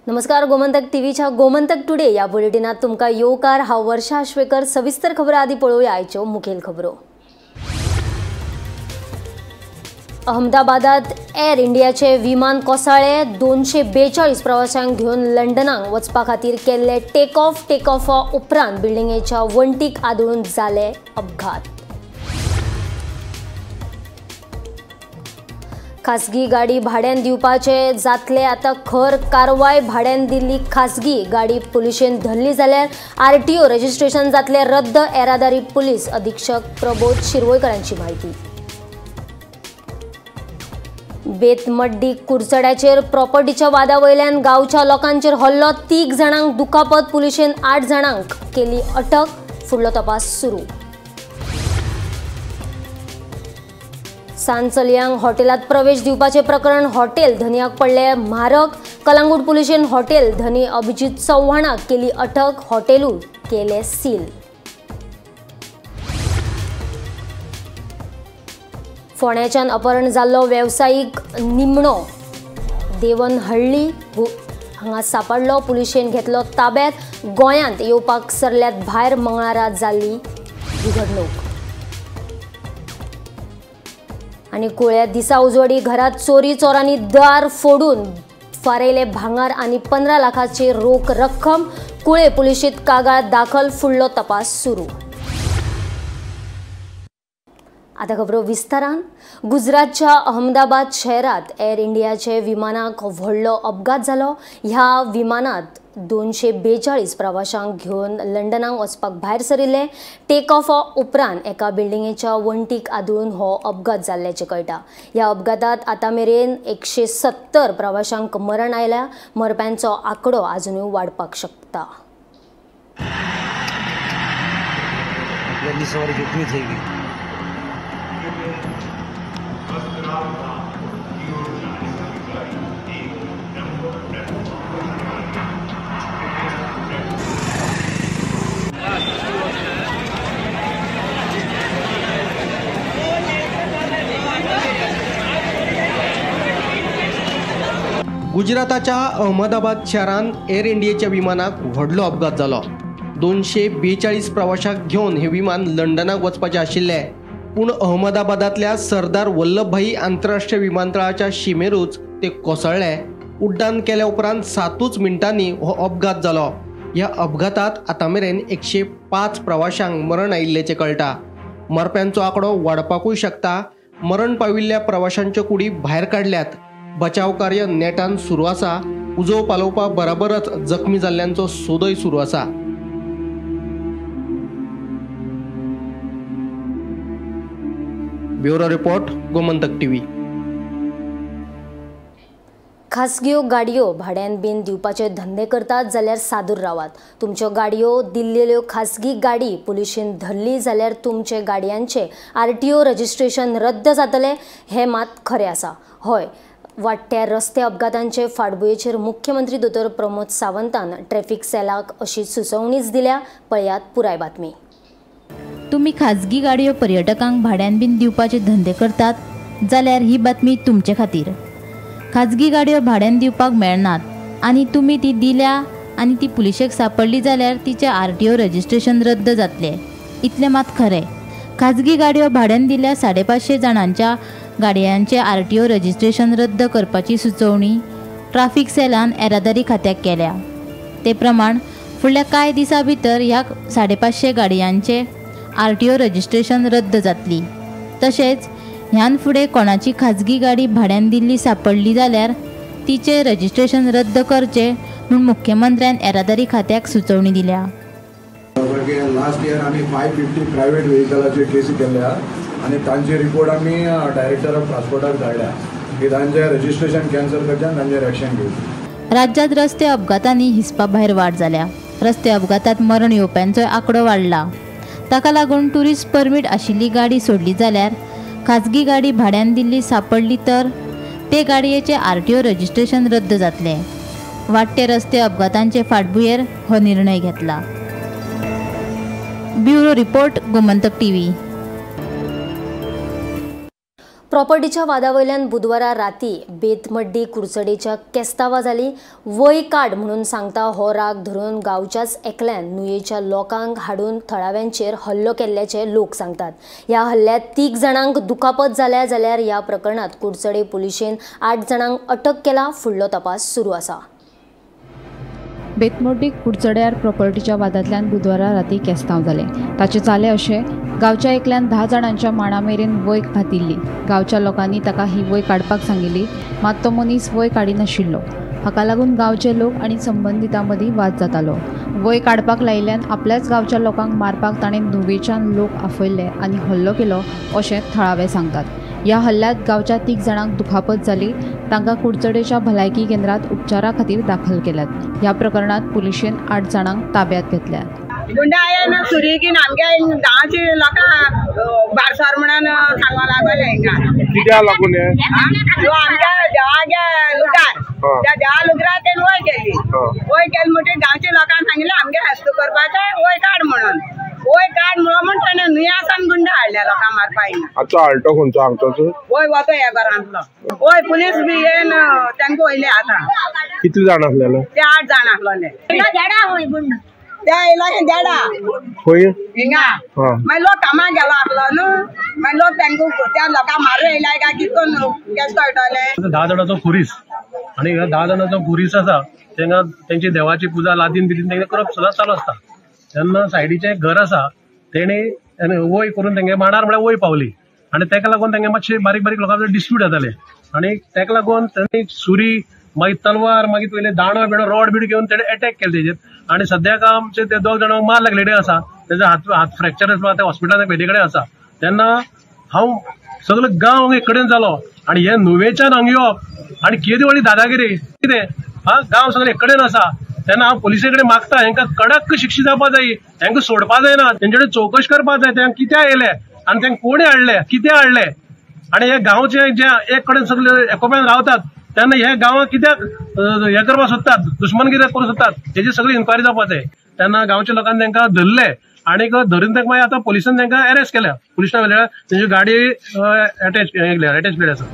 नमस्कार, गोमंतक टीव्हीच्या गोमंतक टुडे या बुलेटिनात तुमकां येवकार। हांव वर्षा आश्वेकर। सविस्तर खबरां आदी पळोवया आयच्यो मुखेल खबरो। अहमदाबादात एर इंडियाचे विमान कोसळ्ळे। 242 प्रवाशांक घेवन लंडनाक वचपा खातीर केल्ले टेक ऑफ उपरांत बिल्डिंगेच्या वण्टीक आदळून जाले अपघात। खासगी गाडी भाड्यान दिवपाचे जातले आता खर कारवाय। भाड्यान दिल्ली खासगी गाडी पुलिशेन धरली जाल्यार आरटीओ रजिस्ट्रेशन जातले रद्द। येरादारी पुलीस अधीक्षक प्रबोध शिरवयकरांची माहिती। बेतमड्डी कुरचड्याचेर प्रॉपर्टीच्या वादा वयल्यान गांवच्या लोकांचेर हल्लो। 3 जाणांक दुखापत। पुलिशेन 8 जाणांक केली अटक। फुडलो तपास सुरू। सान चलयांक हॉटेलात प्रवेश दिवपाचे प्रकरण हॉटेल धनयाक पडले म्हारग। कलांगूट पुलिशेन हॉटेल धनी अभिजीत चव्हाणाक केली अटक। हॉटेलूय केले सील। फोंड्याच्यान अपहरण जाल्लो वेवसायीक निमणो देवनहळ्ळी हांगा सापडलो। पुलिशेन घेतलो ताब्यात। गोंयांत येवपाक सरल्यात भायर। मंगळारा जाल्ली ही घडणूक। आनी कुळ्या दिसा उजवाडी घरात चोरी। चोरांनी दार फोडून फारयले भांगर आनी 15 लाखाची रोख रक्कम। कुळे पुलिशेंत कागाळ दाखल। फुडलो तपास सुरू। आता खबरो विस्तारान। गुजरातच्या अहमदाबाद शहरात एर इंडियाचे विमानाक व्हडलो अपघात जालो। ह्या विमानात 242 प्रवाशांक घेवन लंडनाक वचपाक भायर सरिल्ले। टेक ऑफ उपरांत एका बिल्डिंगेच्या वण्टीक आदळून हो अपघात जाल्ल्याचें कळटा। ह्या अपघातात आतां मेरेन 170 प्रवाशांक मरण आयल्या। मरप्यांचो आंकडो आजुनूय वाडपाक शकता। गुजराताच्या अहमदाबाद शारांत एर इंडियेच्या विमानाक व्हडलो अपघात जालो। 242 प्रवाशांक घेवन हे विमान लंडनाक वचपाचें आशिल्लें, पूण अहमदाबादांतल्या सरदार वल्लभभाई आंतरराष्ट्रीय विमानतळाच्या शिमेरूच ते कोसळ्ळें। उड्डाण केल्या उपरांत 7 मिनटांनी हो अपघात जालो। ह्या अपघातात आतां मेरेन 105 प्रवाशांक मरण आयिल्ल्याचें कळटा। मरप्यांचो आंकडो वाडपाकूय शकता। मरण पाविल्ल्या प्रवाशांच्यो कुडी भायर काडल्यात। बचाव कार्य नेटान सुरू आसा। उजो पालोवपा बराबरच जखमी जाल्ल्यांचो सोदय सुरू आसा। Bureau report, Gomantak TV. खासगी गाडयो भाड्यान बीन दिवपाचे धंदे करतात जाल्यार सादूर रावात। तुमच्यो गाडयो दिल्लेल्यो खासगी गाडी पुलिशेन धरली जाल्यार तुमचे गाडयांचे आरटीओ रजिस्ट्रेशन रद्द जातले हे मात खरें आसा। हय, वाडट्या रस्ते अपघातांचे फाटभुंयेचेर मुख्यमंत्री दोतोर प्रमोद सावंतान ट्रॅफिक सेलाक अशी सुचोवणीच दिल्या। पळयात पुराय बातमी। तुमी खाजगी गाडयो पर्यटकांक भाड्यान बीन दिवपाचे धंदे करतात जाल्यार ही बातमी तुमचे खातीर। खाजगी गाडयो भाड्यान दिवपाक मेळनात आनी तुमी ती दिल्या आनी ती पुलिशेक सापडली जाल्यार तिचें आरटीओ रजिस्ट्रेशन रद्द जातलें, इतलें मात खरें। खाजगी गाडयो भाड्यान दिल्या 550 जाणांच्या गाडयांचे आरटीओ रजिस्ट्रेशन रद्द करपाची सुचोवणी ट्राफिक सेलान येरादारी खात्याक केल्या। ते प्रमाण फुडल्या कांय दिसां भितर ह्या 550 गाडयांचे आरटीओ रजिस्ट्रेशन रद्द जातली। तशेंच ह्यान फुडें कोणाची खाजगी गाडी भाड्यान दिल्ली सापडली जाल्यार तिचें रजिस्ट्रेशन रद्द करचें म्हूण मुख्यमंत्र्यान येरादारी खात्याक सुचोवणी दिल्या। लास्ट इयर आमी 550 प्रायव्हेट व्हेकलाचे केसी केल्या आनी तांचे रिपोर्ट आमी डायरेक्टर ऑफ ट्रान्सपोर्टाक धाडल्या की तांचे रजिस्ट्रेशन कॅन्सल करचें आनी तांचेर एक्शन घेवचें। राज्यांत रस्ते अपघातांनी हिसपा भायर वाड जाल्या। रस्ते अपघातात मरण येवप्यांचोय आंकडो वाडला। ताका लागून ट्युरिस्ट परमीट आशिल्ली गाडी सोडली जाल्यार खाजगी गाडी भाड्यान दिल्ली सापडली तर ते गाडयेचें आरटीओ रजिस्ट्रेशन रद्द जातलें। वाडटे रस्ते अपघातांचे फाटभुंयेर हो निर्णय घेतला। Bureau report, Gomantak TV. प्रॉपर्टीच्या वादावयल्यान बुधवारा राती बेतमड्डी कुडचडेच्या केस्तावा जाली. वय काड म्हणून सांगता हो राग धरून गांवच्याच एकल्यान नुयेच्या लोकांक हाडून थळाव्यांचेर हल्लो केल्ल्याचे लोक सांगतात. ह्या हल्ल्यात 3 जाणांक दुखापत जाल्या जाल्यार ह्या प्रकरणात कुडचडे पुलिशेन 8 जाणांक अटक केला. फुडलो तपास सुरू आसा. बेतमोड्डी कुडचड्यार प्रॉपर्टीच्या वादांतल्यान बुधवारा राती केस्तांव जालें. ताचें जालें अशें, गांवच्या एकल्यान 10 जाणांच्या माणा मेरेन वय घातिल्ली. गांवच्या लोकांनी ताका ही वय काडपाक सांगिल्ली, मात तो मनीस वय काडिनाशिल्लो. हाका लागून गांवचे लोक आनी संबंदितां मदीं वाद जातालो. वय काडपाक लायिल्ल्यान आपल्याच गांवच्या लोकांक मारपाक ताणें नुवेच्यान लोक आफयल्ले आनी हल्लो केलो अशें थळावे सांगतात. ह्या हल्ल्यांत गांवच्या 3 जाणांक दुखापत जाली. तांकां कुडचडेच्या भलायकी केंद्रात उपचारा खातीर दाखल केल्यात. ह्या प्रकरणात पुलिशेन 8 जाणांक ताब्यात घेतल्यात. गुंडा आयन सुरी घेवन आमगे गांवचे लोकांक बारसर म्हणून सांगो लागले हिंगा. कित्याक लागून हें? आमच्या देवागे लुगार, त्या देवा लुगरार तेणें वय केली. वय केली म्हणटकीर गांवच्या लोकांक सांगिल्लें आमगे हेस्त करपाचें वय काड म्हणून. वय काड म्हणून म्हण ताणें नुयासान गुंडा हाडल्या लोकांक मारपा हिंगा. आतां हाडटो खंयचो हांगचोच? वय वतो ह्या घरांतलो. वय पुलीस बी येवन तांकां वयले आतां. कितले जाण आसलेले? ते 8 जाण आसलेले. ते येयलो हे देडा खंय हिंगा. मागीर लोक कामाक गेलो आसलो न्हू, मागीर लोक तांकां त्या लोकांक मारून येयले काय कितें करून केस कळटलें. 10 जाणांचो खुरीस आनी ह्या 10 जाणांचो खुरीस आसा तेंगा तेंची देवाची पुजा लादीन बिदीन तेंगे करप सदांच चालू आसता. तेन्ना सायडीचें एक घर आसा तेणी वय करून तेंगे मांडार म्हळ्यार वय पावली आनी तेका लागून तेंगे मातशे बारीक बारीक लोकांचे डिस्प्यूट जाताले आनी तेका लागून तेणी सुरी मागीर तलवार मागीर पयले दांडो बिडो रॉड बीड घेवन तेणे अटॅक केले तेजेर. आनी सद्याक आमचे ते 2 जाणांक मार लागलेले आसा. तेजो हात फ्रॅक्चर आसा, ते हॉस्पिटलांत पेटी कडेन आसा. तेन्ना हांव सगलो गांव एक कडेन जालो आनी हे नुवेच्यान हांगा येवप आनी केदी व्हडली दादागिरी कितें हा, गांव सगळे एक कडेन आसा. तेन्ना हांव पुलिसे कडेन मागता हेंकां कडक शिक्षा जावपा जाय, हेंकां सोडपा जायना, तेंचे कडेन चवकशी करपा जाय, तेंकां कित्याक येयले आनी तेंकां कोणी हाडले, कित्याक हाडले. आनी हे गांवचे जे एक कडेन सगळे एकोप्यान रावतात तेन्ना हे गांवाक कित्याक हें करपाक सोदतात, दुश्मनगिरी करूंक सोदतात, हेजी सगळी इन्क्वायरी जावपा जाय. तेन्ना गांवच्या लोकांनी तेंकां धरले आनी धरून तेंकां मागीर आतां पुलिसान तेंकां अरेस्ट केल्या. पुलिसां व्हेल्या, तेंची गाडी अटॅच केली आसा.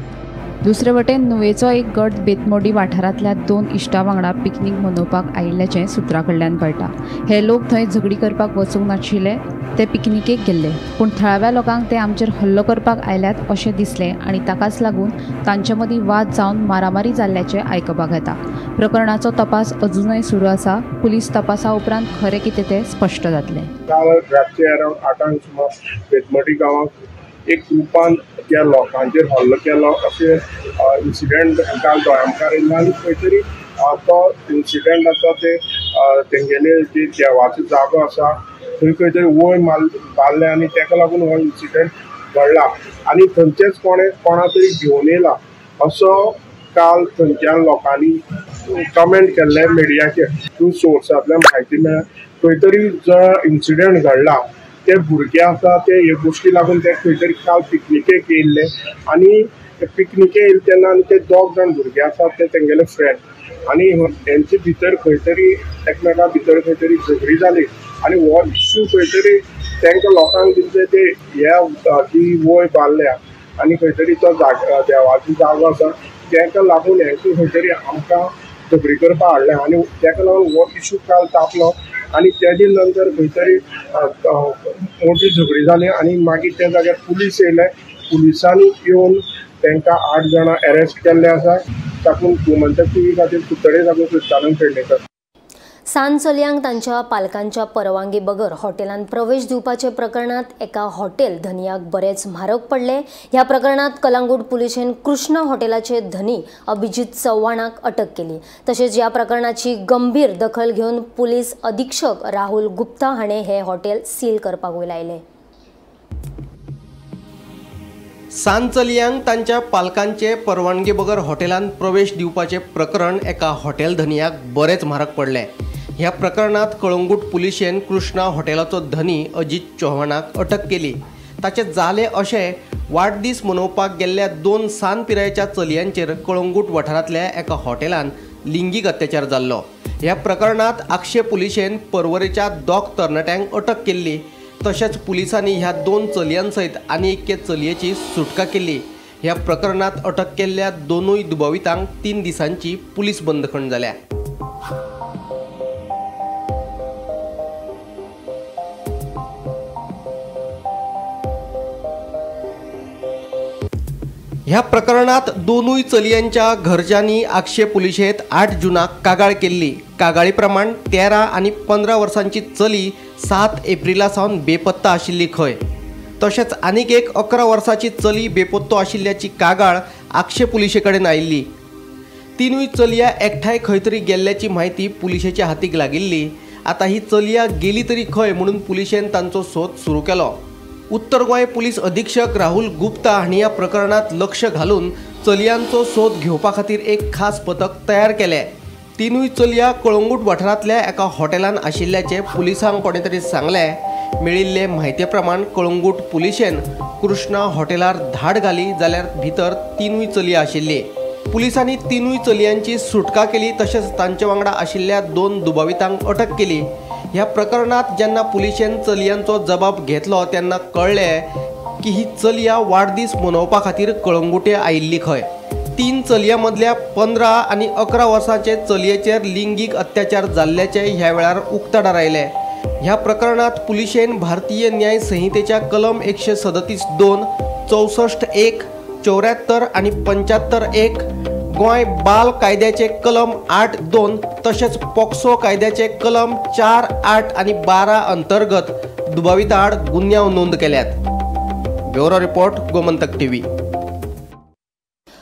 दुसरे वटेन नुवेचो एक गट बेतमोडी वाठारांतल्या 2 इश्टां वांगडा पिकनीक मनोवपाक आयिल्ल्याचें सुत्रां कडल्यान कळटा. हे लोक थंय झगडी करपाक वचूंक नाशिल्ले, ते पिकनिकेक गेल्ले. पूण थळाव्या लोकांक ते आमचेर हल्लो करपाक आयल्यात अशें दिसलें आनी ताकाच लागून तांचे मदीं वाद जावन मारामारी जाल्ल्याचें आयकपाक येता. प्रकरणाचो तपास अजुनय सुरू आसा. पुलीस तपासा उपरांत खरें कितें तें स्पश्ट जातलें. काल रातचे अरावंड 8 सुमार बेतमोडी गांवांत एक ग्रुपान त्या लोकांचेर हल्लो केलो अशें इन्सिडंट काल दोळ्या मुखार येयला. आनी खंय तरी तो इन्सिडंट आसा ते तेंगेले जे देवाचो जागो आसा थंय खंय तरी वय मारले आनी तेका लागून हो इन्सिडंट घडला आनी थंयचेच कोणा तरी घेवन येयला असो काल थंयच्या लोकांनी कमेंट केल्ले मिडियाचेर. थ्रू सोर्सांतल्यान म्हायती मेळ्ळ्या खंय तरी जो इन्सिडंट घडला ते भुरगे आसा ते हे गोश्टी लागून ते खंय तरी काल पिकनिकेक येयल्ले आनी पिकनिके येयले तेन्ना आनी ते 2 जाण भुरगे आसात ते तेंगेले फ्रेंड आनी हेंचे भितर खंय तरी एकमेका भितर खंय तरी झगडी जाली आनी हो इश्यू खंय तरी तांकां लोकांक दिसलें ते ह्या जी वय बांदल्या आनी खंय तरी तो देवाचो जागो आसा तांकां लागून हेंकां खंय तरी आमकां झगडी करपाक हाडलें आनी ताका लागून हो इश्यू काल तापलो आनी तेजे नंतर खंय तरी मोठी झगडी जाली आनी मागीर त्या जाग्यार पुलीस येयले. पुलिसांनी येवन तांकां 8 जाणां अरेस्ट केल्ले आसा. तातूंत गोमंतक टीव्ही खातीर कुडचडे साकून क्रिस्तानंद पेडणेकर. सान चलयांक तांच्या पालकांच्या परवानगी बगर हॉटेलांत प्रवेश दिवपाचे प्रकरणात एका हॉटेल धनयाक बरेच म्हारग पडले. ह्या प्रकरणात कलांगूट पुलिशेन कृष्णा हॉटेलाचे धनी अभिजीत चव्हाणाक अटक केली. तशेंच ह्या प्रकरणाची गंभीर दखल घेवन पुलीस अधीक्षक राहुल गुप्ता हाणें हे हॉटेल सील करपाक वयलायलें. सान चलयांक तांच्या पालकांचे परवानगी बगर हॉटेलांत प्रवेश दिवपाचे प्रकरण एका हॉटेल धनयाक बरेच म्हारग पडले. ह्या प्रकरणात कळंगूट पुलिशेन कृष्णा हॉटेलाचो धनी अजित चव्हाणाक अटक केली. ताचे जाले अशें वाडदीस मनोवपाक गेल्ल्या 2 सान पिरायेच्या चलयांचेर कळंगूट वाठारांतल्या एका हॉटेलांत लिंगीक अत्याचार जाल्लो. ह्या प्रकरणात आक्षे पुलिशेन परवरेच्या 2 तरणाट्यांक अटक केल्ली. तशेंच पुलिसांनी ह्या 2 चलयां सयत आनी एके चलयेची सुटका केली. ह्या प्रकरणात अटक केल्ल्या दोनूय दुबावितांक 3 दिसांची पुलीस बंदखण जाल्या। ह्या प्रकरणात दोनूय चलयांच्या घरच्यांनी आक्षे पुलिशेंत 8 जूनाक कागाळ केल्ली। कागाळी प्रमाण 13 आनी 15 वर्सांची चली 7 एप्रिला सावन बेपत्ता आशिल्ली खंय। तशेंच आनीक एक 11 वर्सांची चली बेपत्तो आशिल्ल्याची कागाळ आक्षे पुलिशे कडेन आयिल्ली। तिनूय चलया एकठांय खंय तरी गेल्ल्याची म्हायती पुलिशेच्या हातीक लागिल्ली। आतां ही चलया गेली तरी खंय म्हणून पुलिशेन तांचो सोद सुरू केलो। उत्तर गोंय पुलीस अधीक्षक राहुल गुप्ता हांणी ह्या प्रकरणात लक्ष घालून चलयांचो सोद घेवपा खातीर एक खास पथक तयार केलें। तिनूय चलया कळंगूट वाठारांतल्या एका हॉटेलान आशिल्ल्याचें पुलिसांक कोणें तरी सांगलें। मेळिल्ले म्हायते प्रमाण कळंगूट पुलिशेन कृष्णा हॉटेलार धाड घाली जाल्यार भितर तिनूय चलया आशिल्ली। पुलिसांनी तिनूय चलयांची सुटका केली तशेंच तांचे वांगडा आशिल्ल्या 2 दुबावितांक अटक केली। ह्या प्रकरणात जेन्ना पुलिशेन चलयांचो जबाब घेतलो तेन्ना कळ्ळें की ही चलया वाडदीस मनोवपा खातीर कळंगुटे आयिल्ली खंय। 3 चलयां मदल्या 15 आनी 11 वर्सांचे चलयेचेर लिंगीक अत्याचार जाल्ल्याचे ह्या वेळार उक्ताडार आयले। ह्या प्रकरणात पुलिशेन भारतीय न्याय संहितेच्या कलम 137(2), 64(1), 74 आनी 75(1), गोंय बाल कायद्याचे कलम 8(2) तशेंच पॉक्सो कायद्याचे कलम 4, 8 आनी 12 अंतर्गत दुबाविता आड गुन्यांव नोंद केल्यात। Bureau report, Gomantak TV.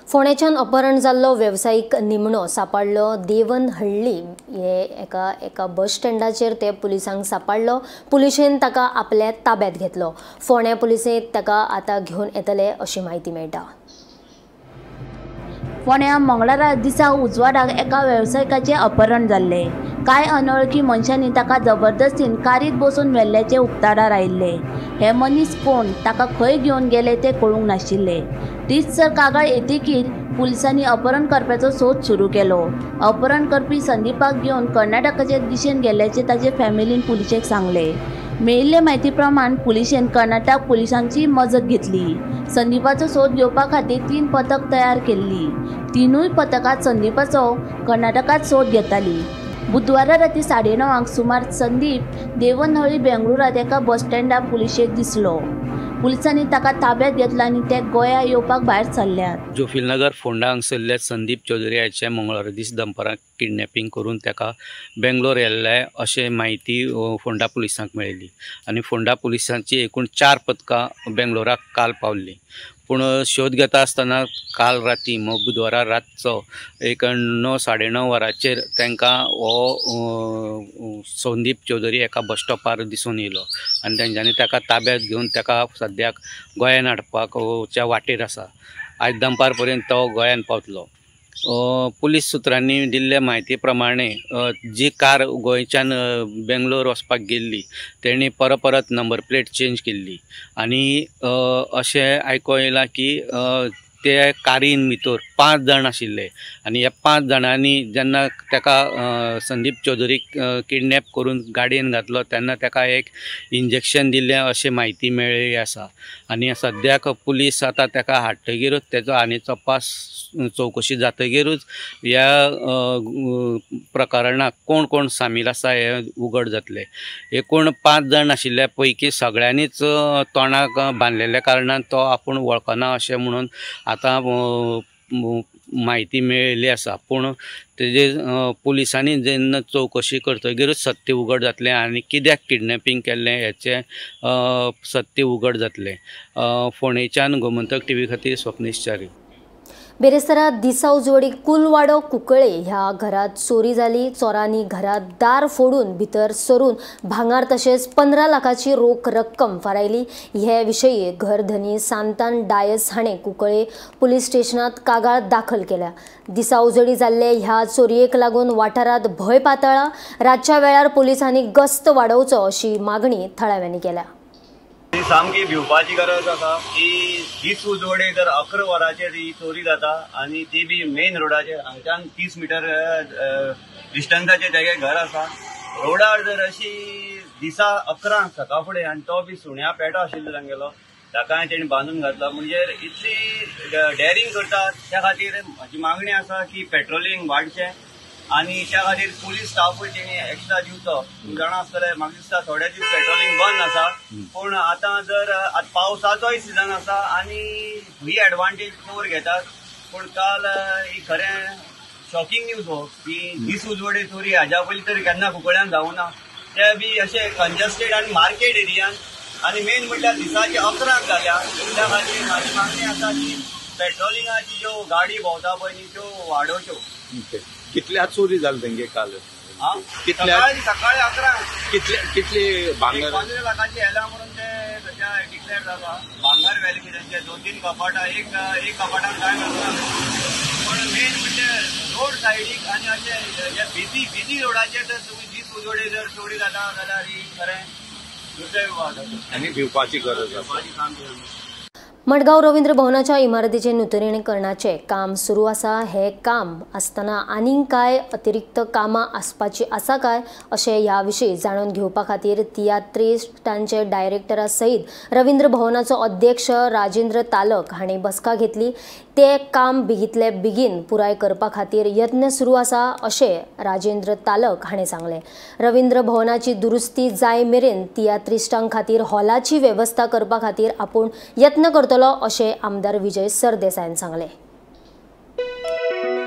फोंडेच्यान अपहरण जाल्लो वेवसायीक निमणो सापडलो। देवनहळ्ळी हे एका एका बस स्टँडाचेर ते पुलिसांक सापडलो। पुलिशेन ताका आपल्या ताब्यात घेतलो। फोंड्या पुलिसेंत ताका आतां घेवन येतले अशी म्हायती मेळटा। फोंड्या मंगळारा दिसा उजवाडाक एका वेवसायिकाचें अपहरण जाल्लें। कांय अनवळखी मनशांनी ताका जबरदस्तीन कारीत बसून व्हेल्ल्याचें उक्ताडार आयिल्लें। हे मनीस कोण, ताका खंय घेवन गेले तें कळूंक नाशिल्लें। तीच कागाळ येतकीर पुलिसांनी अपहरण करप्याचो सोद सुरू केलो। अपहरण करपी संदीपाक घेवन कर्नाटकाचे दिशेन गेल्ल्याचें ताचे फॅमिलीन पुलिशेक सांगलें। मेळिल्ले म्हायती प्रमाण पुलिशेन कर्नाटक पुलिसांची मजत घेतली। संदीपाचो सोद घेवपा खातीर 3 पथक तयार केल्ली। तिनूय पथकां संदीपाचो कर्नाटकांत सोद घेताली। बुधवारा राती 9:30 सुमार संदीप देवनहळ्ळी बेंगळुरांत एका बस स्टँडार पुलिशेक दिसलो। पुलिसांनी ताका ताब्यात घेतला आनी ते गोंया येवपाक भायर सरल्यात। जोफिलनगर फोंडा हांगसरल्या संदीप चौधरी हाचे मंगळारा दीस दनपारां किडनॅपिंग करून ताका बेंगलोर येल्ले अशें म्हायती फोंडा पुलिसांक मेळिल्ली आनी फोंडा पुलिसांची एकूण 4 पथकां बेंगलोराक काल पावल्लीं। पूण शोध घेता आसतना काल राती बुधवारा रातचो एक 9, 9:30 वरांचेर तांकां हो संदीप चौधरी एका बस स्टॉपार दिसून येयलो आनी तेंच्यांनी ताका ताब्यात घेवन ताका सद्याक गोंयान हाडपाच्या वाटेर आसा। आयज दनपार पर्यंत तो गोंयान पावतलो। पुलीस सुत्रांनी दिल्ल्या म्हायती प्रमाणे जी कार गोंयच्यान बेंगलोर वचपाक गेल्ली तेणी परत परत नंबर प्लेट चेंज केल्ली आनी अशें आयको येयलां की ते कारीन भितर 5 जाण आशिल्ले आनी ह्या 5 जाणांनी जेन्ना ताका संदीप चौधरीक किडनॅप करून गाडयेन घातलो तेन्ना ताका एक इंजेक्शन दिल्लें अशें म्हायती मेळिल्ली आसा आनी सद्याक पुलीस आतां ताका हाडटगीरूच तेजो आनी तपास चवकशी जातगीरूच ह्या प्रकरणाक कोण कोण सामील आसा हें उघड जातलें। एकूण 5 जाण आशिल्ल्या पैकी सगळ्यांनीच तोंडाक बांदलेल्या कारणान तो आपूण वळखना अशें म्हणून आतां म्हायती मेळिल्ली आसा। पूण तेजे पुलिसांनी जेन्ना चवकशी करतगीरूच सत्य उघड जातलें आनी कित्याक किडनॅपिंग केल्लें हेचें सत्य उघड जातलें। फोंडेच्यान गोमंतक टीव्ही खातीर स्वप्नेश च्यारी। बेरेस्तारा दिसा उजवडी कुलवाडो कुकळे ह्या घरात चोरी जाली। चोरांनी घरात दार फोडून भितर सरून भांगार तशेंच 15 लाखाची रोख रक्कम फारायली। हे विशयी घरधनी सांतान डायस हाणें कुकळे पुलीस स्टेशनात कागाळ दाखल केल्या। दिसा उजवडी जाल्ले ह्या चोरयेक लागून वाठारांत भंय पातळ्ळा। रातच्या वेळार पुलिसांनी गस्त वाडोवचो अशी मागणी थळाव्यांनी केल्या। सामकी भिवपाची गरज आसा की हीच उजवडे जर 11 वरांचेर ही चोरी जाता आनी ती बी मेन रोडाचेर हांगच्यान 30 मिटर डिस्टन्साचेर तेगे घर आसा। रोडार जर अशी दिसा 11 सकाळ फुडें आनी तो बी सुण्या पेटो आशिल्लो तांगेलो ताकाय तेणी बांदून घातला. म्हणजे इतली डॅरिंग करतात. त्या खातीर म्हजी मागणी आसा की पेट्रोलिंग वाडचें आनी त्या खातीर पुलीस स्टाफूय तेणी एक्स्ट्रा दिवचो. जाणा आसतलें म्हाका दिसता थोडे दीस पेट्रोलिंग बंद आसा, पूण आतां जर पावसाचोय सिजन आसा आनी ही एडवांटेज चोर घेतात. पूण काल ही खरें शॉकिंग न्यूज हो की दीस उजवडे चोरी हाज्या पयलीं तरी केन्ना कुंकळ्यान जावना, ते बी अशे कंजस्टेड आनी मार्केट एरियान, आनी मेन म्हणल्यार दिसाचे 11 जाल्या. त्या खातीर म्हाजी मागणी आसा की पेट्रोलिंगाची ज्यो गाडी भोंवता पळय न्ही त्यो वाडोवच्यो. कितल्या चोरी जाली तेंगे काल? सकाळी 11. कितले भांगर? 15 लाखाची येला म्हणून ते डिक्लेअर जाला. भांगर व्हेलें की तेंचे 2-3 कपाटां, एक कपाटान कांय मेळना. पण मेन म्हणजे रोड सायडीक आनी अशे बिजी बिजी रोडाचेर जर तुमी दीस उजवडे जर चोरी जाता जाल्यार ही खरें दुर्दैव आनी भिवपाची गरज आसा. मडगांव रवींद्र भवनाच्या इमारतीचे नुतनीकरणाचे काम सुरू आसा. हे काम आसतना आनीक काय अतिरिक्त कामां आसपाची आसा काय अशें ह्या विशीं जाणून घेवपा खातीर तियात्रिस्टांचे डायरेक्टरा सयत रवींद्र भवनाचो अध्यक्ष राजेंद्र तालक हांणी बसका घेतली. ते काम बेगींतले बेगीन पुराय करपा खातीर यत्न सुरू आसा अशें राजेंद्र तालक हांणी सांगलें. रवींद्र भवनाची दुरुस्ती जाय मेरेन तियात्रिस्टां खातीर हॉलाची वेवस्था करपा खातीर आपूण यत्न करतलो अशें आमदार विजय सरदेसायान सांगलें.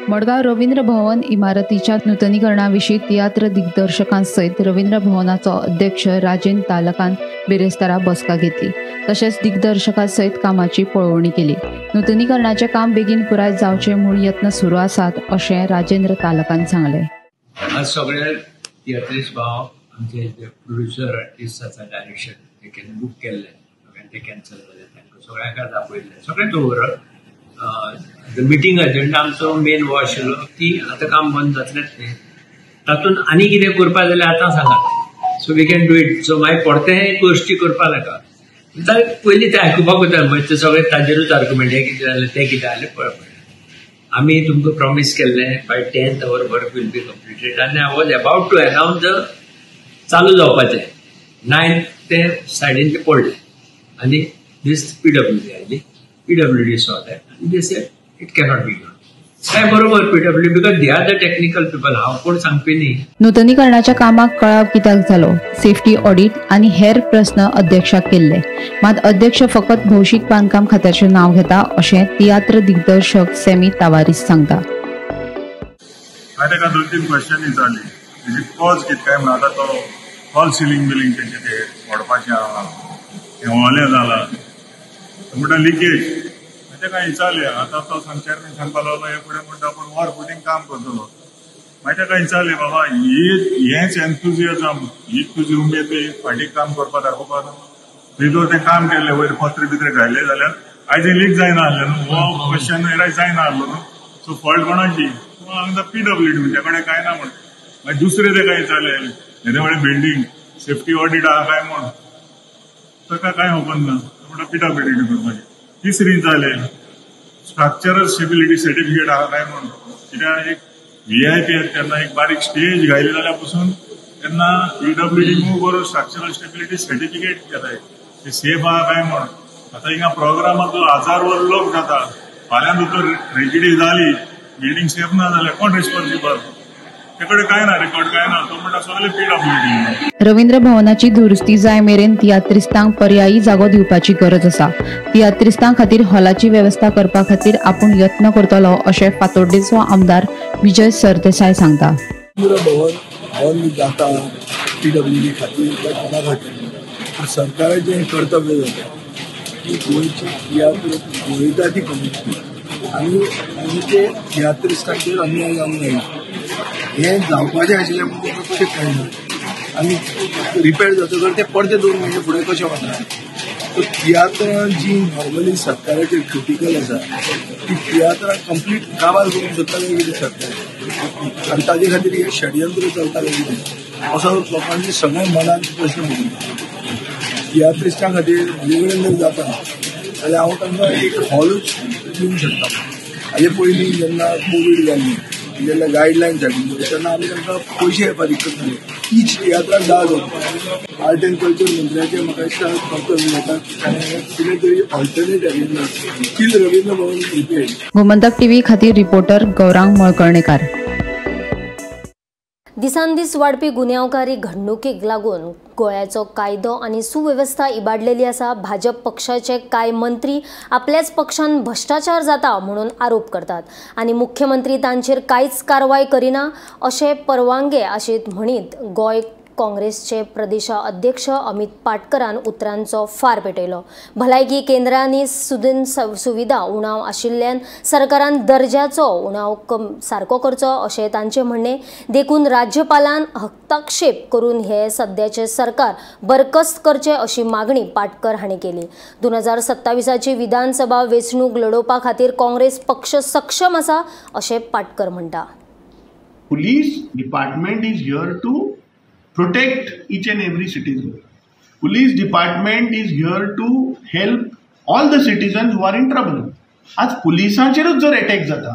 मडगांव रवींद्र भवन इमारतीच्या नुतनीकरणा विशीं तियात्र दिग्दर्शकां सयत रवींद्र भवनाचो अध्यक्ष राजेंद्र तालकान बिरेस्तारा बसका घेतली. तशेंच दिग्दर्शकां सयत कामाची पळोवणी केली. नुतनीकरणाचें काम बेगीन पुराय जावचें म्हूण यत्न सुरू आसात अशें राजेंद्र तालकान सांगलें. आज सगळे तियात्रिस्ट भाव आमचे प्रोड्युसर आर्टिस्ट आसा डायरेक्शन ते बूक केल्ले ते कॅन्सल जाले, तांकां सगळ्यांक आपयल्ले सगळें ओवरऑल मिटींग एजेंडा आमचो मेन हो आशिल्लो की आतां काम बंद जातलेंच न्ही, तातूंत आनी कितें करपा जाल्यार आतां सांगात, so we can do it. So मागीर परतें गोश्टी करपा नाका, पयलीं तें आयकुपाक वता मागीर ते सगळें ताजेरूच आर्ग्युमेंट हें कितें जालें तें कितें जालें पळय. आमी तुमकां प्रॉमीस केल्लें by 10th our work will be completed आनी I was about to announce the चालू जावपाचें 9th ते सायडीन ते पडलें आनी दीस PWD आयली. PWD saw that and they said it cannot be done. काय बरोबर PWD because they are the technical people. हांव कोण सांगपी न्ही. नुतनीकरणाच्या कामाक कळाव कित्याक जालो, सेफ्टी ऑडिट आनी हेर प्रस्न अध्यक्षाक केल्ले. मात अध्यक्ष फकत भौशीक बांदकाम खात्याचें नांव घेता अशें तियात्र दिग्दर्शक सेमी तावारीस सांगता. हांवें ताका 2-3 क्वेश्चन विचारली. तेजी कॉज कितें काय म्हणून आतां तो फॉल सिलींग बिलींग तेजें तें पडपाचें आहा, हें ओलें जालां म्हणटा लिकेज. ताका विचारलें आतां तो चेअरमॅन सांगपाक लागलो हे फुडें म्हणटा आपूण वॉर फुटींग काम करतलो. मागीर ताका विचारलें बाबा हेंच एन्थुजियाजम ही तुजी उमेद फाटीं काम करपा दाखोवपाक तुवें जर तें काम केल्लें वयर पत्रे बित्रे घायले जाल्यार आयज लीक जायना आसलें न्हू, हो क्वेश्चन एरायज जायना आसलो न्हू. सो फॉल्ट कोणाची? हांगा PWD तुमच्या कडेन कांय ना म्हण. मागीर दुसरें ताका विचारलें येदें व्हडलें बिल्डींग सेफ्टी ऑडिट आहा काय म्हण, ताका कांय खबर ना म्हणटा PWD करपाचें. तिसरी जालें स्ट्रक्चरल स्टेबिलिटी सर्टिफिकेट आहा काय म्हण, कित्याक एक VIP तेन्ना एक बारीक स्टेज घायली जाल्यार पसून तेन्ना PWD move करून स्ट्रक्चरल स्टेबिलिटी सर्टिफिकेट घेताय ते सेफ आहा काय म्हण. आतां हिंगा प्रोग्रामाचो 1000 लोक जाता, फाल्यां जर ट्रेजिडी जाली बिल्डींग सेफ ना जाल्यार कोण रिस्पॉन्सिबल? तेकडे काय ना रेकॉर्ड काय ना, तो म्हणटा सगळे PWD. Ravindra भवनाची दुरुस्ती जाय मेरेन तियात्रिस्तांक पर्यायी जागो दिवपाची गरज आसा. तियात्रिस्तां खातीर हॉलाची वेवस्था करपा खातीर आपूण यत्न करतलो अशें फातोड्डेचो आमदार विजय सरदेसाय सांगता. रवींद्र भवन बंद जाता PWD खातीर काय कोणा खातीर, सरकाराचें हें कर्तव्य जाता की गोंयची तियात्र गोंयता ती कम्युनिटी आनी ते तियात्रिस्तांचेर अन्याय जावंक जायना. हें जावपाचें आशिल्लें म्हूण ताका कशें कळना आनी रिपेर जातकर ते परते 2 म्हयने फुडें कशें वता. सो तियात्रां जी नॉर्मली सरकाराचेर क्रिटिकल आसा ती तियात्रां कंप्लीट काबार करूंक सोदता काय कितें सरकार, आनी ताजे खातीर हें षडयंत्र चलता काय कितें असो लोकांचे सगळ्या मनांत प्रश्न पडटा. तियात्रिस्टां खातीर म्हजे कडेन जर जाता जाल्यार हांव तांकां एक हॉलूच दिवंक शकता. हाजे पयलीं जेन्ना कोवीड जाल्ली जेन्ना गायडलायन्स हाडिल्ल्यो तेन्ना आमी तांकां पयशे येवपाक दिक्कत जाली. इच तियात्राक 10,000. आर्ट अँड कल्चर मंत्र्याचें म्हाका दिसता कर्तव्य जाता कितें तरी alternate arrangement till Ravindra Bhavan prepared. Gomantak TV खातीर रिपोर्टर गौरांग मळकर्णेकार. दिसानदीस वाडपी गुन्यांवकारी घडणुकीक लागून गोंयाचो कायदो आनी सुवेवस्था इबाडलेली आसा. भाजप पक्षाचे कांय मंत्री आपल्याच पक्षान भ्रष्टाचार जाता म्हणून आरोप करतात आनी मुख्यमंत्री तांचेर कांयच कारवाय करिना अशें परवांगे आशीत म्हणीत गोंय काँग्रेसचे प्रदेशाध्यक्ष अमित पाटकरान उतरांचो फार पेटयलो. भलायकी केंद्रांनी सुदिन सुविधा उणाव आशिल्ल्यान सरकारान दर्जाचो उणाव सारको करचो अशें तांचें म्हणणें. देखून राज्यपालान हस्तक्षेप करून हे सद्याचें सरकार बरखास्त करचें अशी मागणी पाटकर हांणी केली. 2027ची विधानसभा वेंचणूक लडोवपा खातीर काँग्रेस पक्ष सक्षम आसा अशें पाटकर म्हणटा. Police department is here to protect each and every citizen. Police department is here to help all the citizens who are in trouble. आज पुलिसांचेरूच जर अटॅक जाता,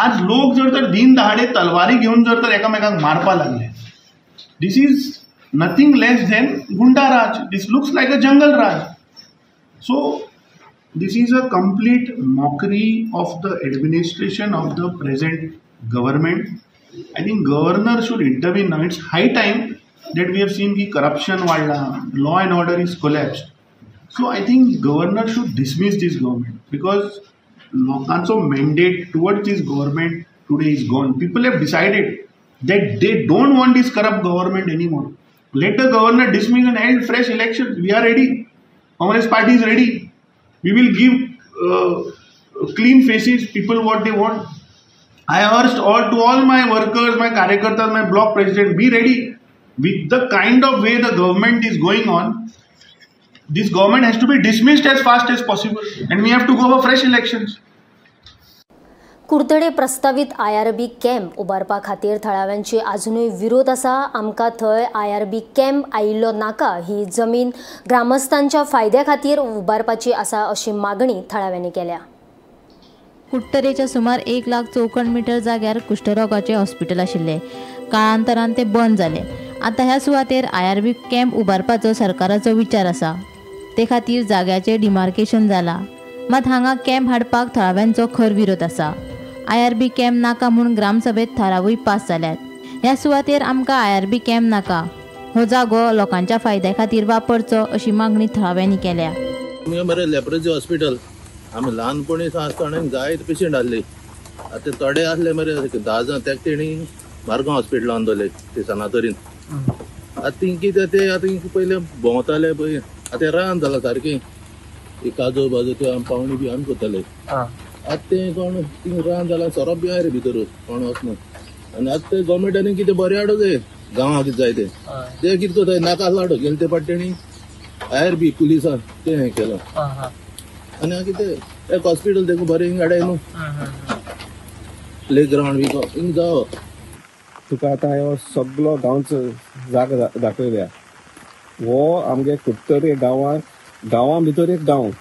आज लोक जर तर दिन दहाडे तलवारी घेवन जर तर एकामेकांक मारपा लागले, this is nothing less than goonda raj. This looks like a jungle raj. So this is a complete mockery of the administration of the present government. I think governor should intervene now. It's high time that we have seen the corruption वाढला, law and order is collapsed. So I think governor should dismiss this government because लोकांचो mandate towards this government today is gone. People have decided that they don't want this corrupt government anymore. Let the governor dismiss and hold fresh elections. We are ready. Congress party is ready. We will give clean faces, people what they want. I urged to all my workers, my karyakartas, my block president, be ready. With the kind of way the government is going on, this government has to be dismissed as fast as possible and we have to go for fresh elections. Curtorim प्रस्तावीत IRB camp उबारपा खातीर थळाव्यांची आजुनूय विरोध आसा. आमकां थंय IRB camp आयिल्लो नाका, ही जमीन ग्रामस्थांच्या फायद्या खातीर उबारपाची आसा अशी मागणी थळाव्यांनी केल्या. कुडटरेच्या सुमार 1 लाख चौखण मिटर जाग्यार कुष्ठरोगाचें हॉस्पिटल आशिल्लें. काळांतरान तें बंद जालें. आतां ह्या सुवातेर IRB camp उबारपाचो सरकाराचो विचार आसा. ते खातीर जाग्याचें डिमार्केशन जालां. मात हांगा कॅम्प हाडपाक थळाव्यांचो खर विरोध आसा. IRB camp नाका म्हूण ग्रामसभेत थारावूय पास जाल्यात. ह्या सुवातेर आमकां IRB camp नाका, हो जागो लोकांच्या फायद्या खातीर वापरचो अशी मागणी थळाव्यांनी केल्या. मरे लेप्रोसी हॉस्पिटल आमी ल्हानपणी आसतना जायते पेशंट आसले. आतां थोडे आसले मरे 10 जाण, तेका तेणी मारगांव हॉस्पिटलान दवरले ते सनातरीन. आतां थिंग कितें ते आतां पयले भोंवताले पळय, आतां रान जालां सारकें. काजू बाजू त्यो आमी पावणी बी आमी करताले. आतां तें कोण थिंग रान जालां, सोरोप बी आसा रे भितर, कोण वचना. आनी आतां ते गोवोरमेंटान कितें बरें हाडूं जाय गांवांक कितें जाय तें, तें कितें करता नाका हाडूं गेले ते पाट तेणी IRB पुलिसान तें हें केलां. आनी कितें एक हॉस्पिटल देखून बरें हिंग हाडाय न्हू, प्ले ग्रावंड बी हिंग जावो. तुका आतां ह्यो सगलो गांवचो जागो दाखयल्या. हो आमगे कुडटरे गांवां गांवां भितर एक गांव.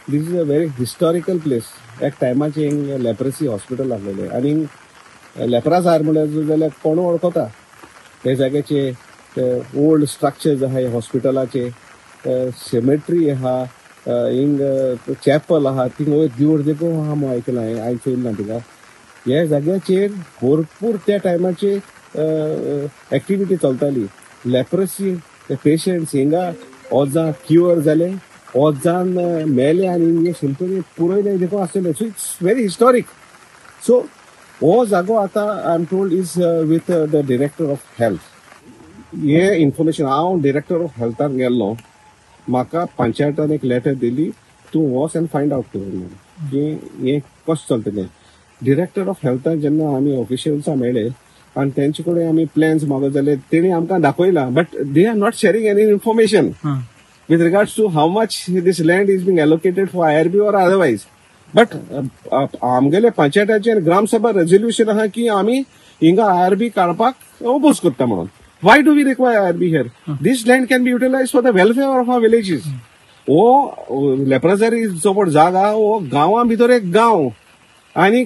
This is a very historical place. एक टायमाचें हिंग लेप्रसी हॉस्पिटल आसलेलें आनी लेप्रासार म्हणल्यार जाल्यार कोण वळखता ते जाग्याचे ओल्ड स्ट्रक्चर्स आहा हॉस्पिटलाचे, सेमेट्री आहा, हिंग चॅपल आहा, थिंग वयर देवूळ देखून आहा म्हूण आयकलां हांवें, हांवें चोयलें ना तिका. ह्या जाग्याचेर भरपूर त्या टायमाचे एक्टिविटी चलताली. लेप्रसी पेशंट्स हिंगा ओजां क्युअर जाले, ओजान मेले आनी शिंपणी पुरयले देखून आसलें. So it's very historic. So हो जागो आतां I am told is with the director of health. हे इन्फॉर्मेशन हांव डिरेक्टर ऑफ हेल्थान गेल्लो, म्हाका पंचायतान एक लेटर दिली, तूं वच आनी फायंड आवट कर म्हणून की हें कशें चलतलें. डिरेक्टर ऑफ हेल्थान जेन्ना आमी ऑफिशियल्सां मेळ्ळे आनी तेंचे कडेन आमी प्लॅन्स मागत जाल्यार तेणी आमकां दाखयला, but they are not sharing any information with regards to how much this land is being allocated for IRB or otherwise. But आमगेले पंचायताचे ग्रामसभा रेजोल्युशन आहा की आमी हिंगा IRB काडपाक ओपोज करता म्हणून. Why do we require IRB here? This land can be utilized for the welfare of our villages. हो लेप्राझारी चोपड जागा हो गांवां भितर एक गांव आनी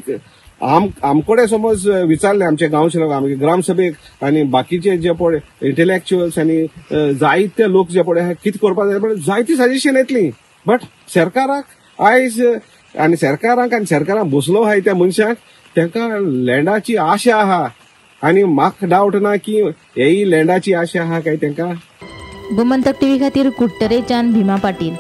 आमकडे समज विचारले आमचे गांवचे लोक, आमगे ग्रामसभेक आनी बाकीचे जे पळय इंटेलेक्च्युअल्स आनी जायते लोक जे पळय कितें करपाक जाय पळय जायती सजेशन येतली, बट सरकाराक आयज आनी सरकाराक आनी सरकाराक बसलो आहाय त्या मनशाक तांकां लँडाची आशा आहा आनी म्हाका डावट ना की हेय लँडाची आशा आहा काय तांकां. गोमंतक टीव्ही खातीर कुडटरेच्यान भीमा पाटील.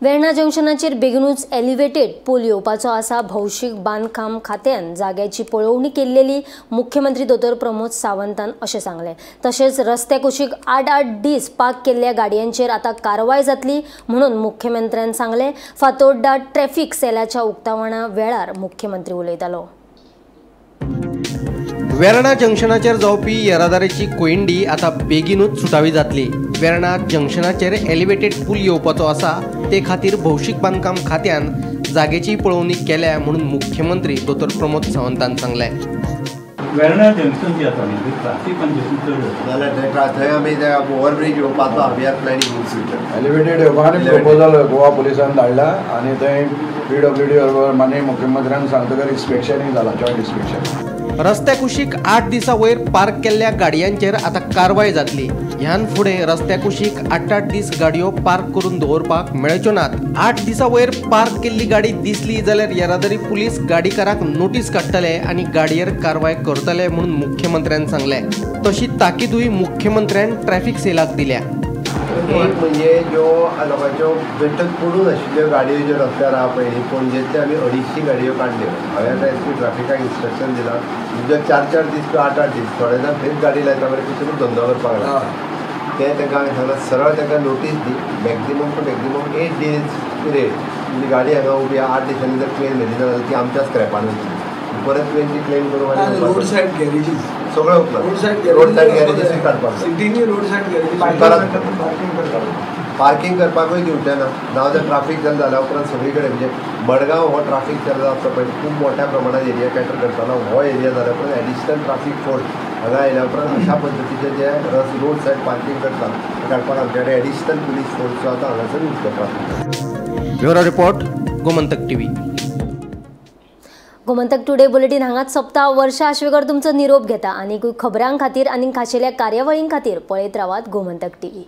वेर्णा जंक्शनाचेर बेगीनूच एलिवेटेड पूल येवपाचो आसा. भौशीक बांदकाम खात्यान जाग्याची पळोवणी केल्लेली मुख्यमंत्री दोतोर प्रमोद सावंतान अशें सांगलें. तशेंच रस्त्या कुशीक 8-8 दीस पार्क केल्ल्या गाडयांचेर आतां कारवाय जातली म्हणून मुख्यमंत्र्यान सांगलें. फातोड्डा ट्रॅफिक सेलाच्या उक्तावणा वेळार मुख्यमंत्री उलयतालो. वेर्णा जंक्शनाचेर जावपी येरादारीची कोयंडी आतां बेगीनूच सुटावी जातली. वेर्णा जंक्शनाचेर एलिवेटेड पूल येवपाचो आसा, ते खातीर भौशीक बांदकाम खात्यान जागेची पळोवणी केल्या म्हणून मुख्यमंत्री दोतोर प्रमोद सावंतान सांगलें. वेर्णा जंक्शन जे आसा न्ही ट्राफीक कंजेशन चड जाल्यार थंय आमी ओवरब्रीज येवपाचो we are planning in future. Elevated येवपा आनी प्रपोजल गोवा पुलिसान धाडला आनी थंय पीडब्ल्यूडी बरोबर माननीय मुख्यमंत्र्यान सांगतकर इन्स्पेक्शनूय जाला, जॉयंट इन्स्पेक्शन. रस्त्या कुशीक 8 दिसां वयर पार्क केल्ल्या गाडयांचेर आतां कारवाय जातली. ह्यान फुडें रस्त्या कुशीक 8-8 दीस गाडयो पार्क करून दवरपाक मेळच्यो नात. 8 दिसां वयर पार्क केल्ली गाडी दिसली जाल्यार येरादारी पुलीस गाडीकाराक नोटीस काडटले आनी गाडयेर कारवाय करतले म्हणून मुख्यमंत्र्यान सांगलें. तशी ताकीदूय मुख्यमंत्र्यान ट्रॅफिक सेलाक दिल्या. एक म्हणजे ज्यो लोकांच्यो बेठत पडून आशिल्ल्यो गाडयो ज्यो रस्त्यार आहा पळय, पणजेंतल्यो आमी 250 गाडयो काडल्यो. हांवें आतां एस पी ट्राफिकाक इन्स्ट्रक्शन दिलां, ज्यो 4-4 दीस किंवा 8-8 दीस थोडे जाण थंयच गाडी लायता मरे तितून धंदो करपाक लागला. ते तांकां हांवें सांगलां सरळ तांकां notice the, maximum to maximum 8 days period. म्हणजे गाडी हांगा उबी 8 दिसांनी जर क्लेम जाली जाल्यार ती आमच्या स्क्रॅपान वयतली, परत तुवें ती क्लेम करूंक आनी रोड सायड गॅरेजीस सगळें उपलब्ध, रोड सायड गॅरेजीसूय काडपाक जाय. सिटीनी रोड सायड गॅरेजीस पार्किंग करपाकूय दिवचें ना. नाव जर ट्राफीक जाम जाल्या उपरांत सगळी कडेन म्हणजे मडगांव हो ट्राफीक जाम आसता पळय खूब मोठ्या प्रमाणात एरिया कॅटर करतालो, हो एरिया जाल्या उपरांत एडिशनल ट्राफीक फोर्स हांगा आयल्या उपरांत अशा पद्दतीचे जे रोड सायड पार्किंग करता ते काडपाक आमचे कडेन एडिशनल पुलीस फोर्स जो आतां हांगासर यूज करपाक. Bureau report, Gomantak TV. Gomantak today bulletin हांगाच सोंपता. वर्षा आश्वेकर तुमचो निरोप घेता. आनीकूय खबरां खातीर आनी खाशेल्या कार्यावळीं खातीर पळयत रावात गोमंतक टीव्ही.